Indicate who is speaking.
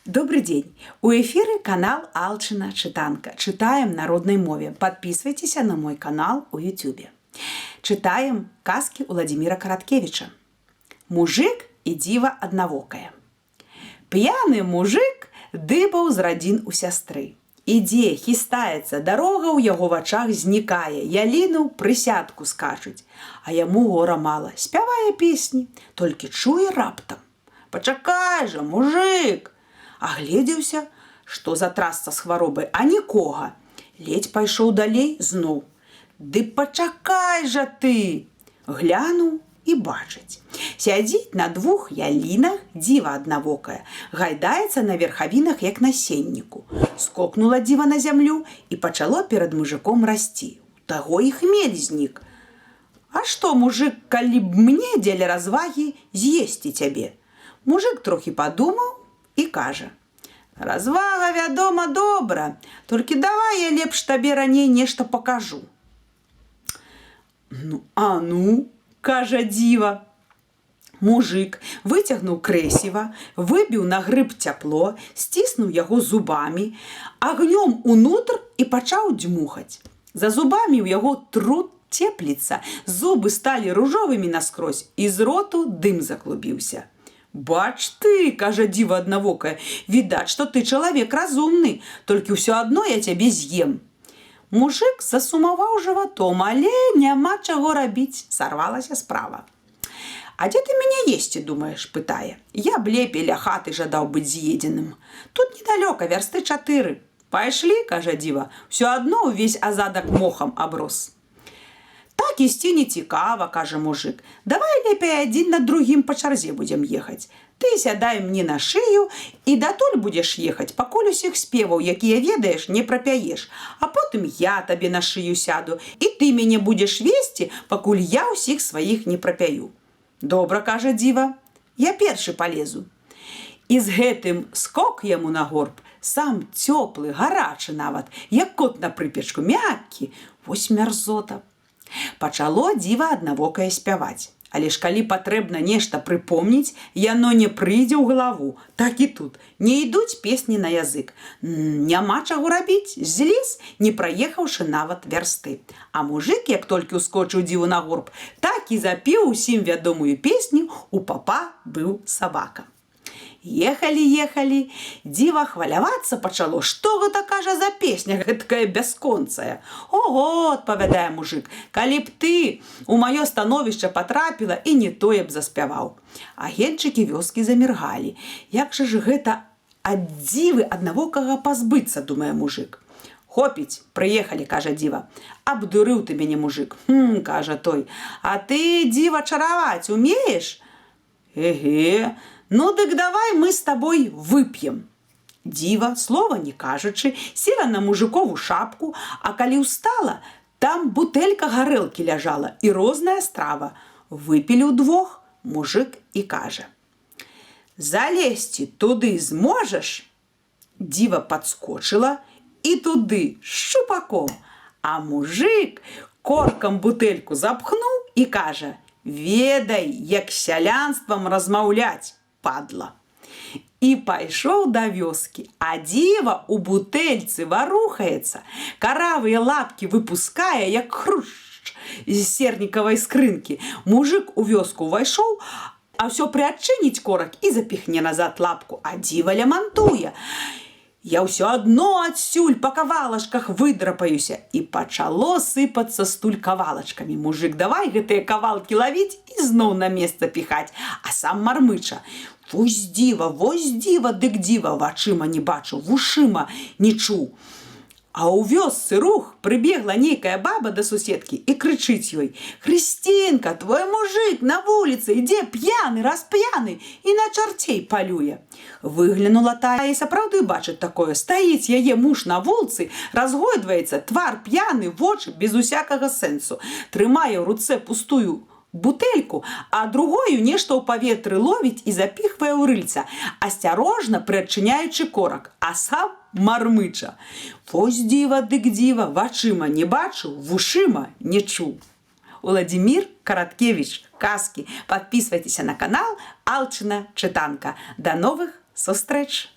Speaker 1: Добрый день! У эфіры канал Алчына Чытанка. Чытаем на роднай мове. Подписывайтесь на мой канал у YouTube. Чытаем казкі Уладзіміра Караткевіча. Мужык і дзіва аднавокая. П'яны мужык дыбаў з радзін у сястры. Ідзе, хістаецца, дарога ў яго вачах знікае, яліну прысядку скачуць. А яму гора мала, спявае песні, толькі чуе раптам: «Пачакай жа, мужык!» Агледзеўся, што за трасца з хваробай, а нікога. Ледзь пайшоў далей, зноў: «Ды пачакай жа ты!» Глянуў і бачыць: сядзіць на двух ялінах дзіва аднавокая, гайдаецца на верхавінах, як на сенніку. Скокнула дзіва на зямлю, і пачало перад мужыком расці. У таго і хмель знік. «А што, мужык, калі б мне дзеля развагі з'есці цябе?» Мужык трохі падумаў і кажа: «Развага, вядома, добра, толькі давай я лепш табе раней нешта пакажу». «Ну, а ну, — кажа дзіва. Мужык выцягнуў крэсіва, выбіў на грыб цяпло, сціснуў яго зубамі, агнём унутр і пачаў дзьмухаць. За зубамі ў яго труд цепліцца, зубы сталі ружовымі наскрозь, і з роту дым заклубіўся. «Бач ты, — кажа дзіва аднавокая, — відаць, што ты чалавек разумны, толькі ўсё адно я цябе з'ем». Мужык засумаваў жыватом, але няма чаго рабіць, сарвалася справа. «А дзе ты мяне есці думаеш?» — пытае. «Я б лепей ля хаты жадаў быць з'едзеным. Тут недалёка, вярсты чатыры». «Пайшлі, — кажа дзіва, — ўсё адно ўвесь азадак мохам аброс». «Так ісці не цікава, — кажа мужык. — Давай лепей адзін на другім па чарзе будзем ехаць. Ты сядай мне на шыю і датуль будзеш ехаць, пакуль усіх спеваў, якія ведаеш, не прапяеш. А потым я табе на шыю сяду, і ты мяне будзеш весці, пакуль я ўсіх сваіх не прапяю». «Добра, — кажа дзіва, — я першы палезу». І з гэтым скок яму на горб, сам цёплы, гарачы нават, як кот на прыпечку, мяккі, вось мярзота. Пачало дзіва аднавокае спяваць. Але ж калі патрэбна нешта прыпомніць, яно не прыйдзе ў галаву. Так і тут. Не ідуць песні на язык. Няма чаго рабіць, злез, не праехаўшы нават вярсты. А мужык, як толькі ўскочыў дзіву на горб, так і запеў усім вядомую песню «У папа быў сабака». Ехалі, ехалі, дзіва хвалявацца пачало. «Што гэта, — кажа, — за песня гэткая бясконцая?» «Ого, — адпавядае мужык, — калі б ты у маё становішча патрапіла, і не тое б заспяваў». Агеньчыкі вёскі заміргалі. «Як жа ж гэта ад дзівы аднавокага пазбыцца?» — думае мужык. «Хопіць, прыехалі, — кажа дзіва. — Абдурыў ты мяне, мужык». «Хм, — кажа той, — а ты, дзіва, чараваць умееш?» «Эге, ну дык давай мы з табой вып'ем». Дзіва, слова не кажучы, села на мужыкову шапку, а калі ўстала, там бутэлька гарэлкі ляжала і розная страва. Выпілі ўдвох, мужык і кажа: «Залезці туды зможаш?» Дзіва падскочыла і туды шчупаком, а мужык коркам бутэльку запхнуў і кажа: «Ведай, як з сялянствам размаўляць, падла». І пайшоў да вёскі, а дзіва у бутэльцы варухаецца, каравыя лапкі выпускае, як хрушч з сернікавай скрынкі. Мужык у вёску ўвайшоў, а ўсё прыадчыніць корак і запіхне назад лапку, а дзіва лямантуе: «Я ўсё адно адсюль па кавалачках выдрапаюся». І пачало сыпацца стуль кавалачкамі. Мужык давай гэтыя кавалкі лавіць і зноў на месца піхаць, а сам мармыча: Вось дзіва, дык дзіва, вачыма не бачу, вушыма не чуў». А ў вёсцы рух, прыбегла нейкая баба да суседкі і крычыць ёй: «Хрысцінка, твой мужык на вуліцы ідзе п'яны, расп'яны і на чарцей палюе». Выглянула тая і сапраўды бачыць такое: стаіць яе муж на вулцы, разгойдваецца, твар п'яны, вочы без усякага сэнсу, трымае ў руцэ пустую бутэльку, а другою нешта ў паветры ловіць і запіхвае ў рыльца, асцярожна прыадчыняючы корак, а сам мармыча: «Вось дзіва, дык дзіва, вачыма не бачыў, вушыма не чуў». Уладзімір Караткевіч, казкі. Подписывайтесь на канал Алчына Чытанка. До новых сустрэч!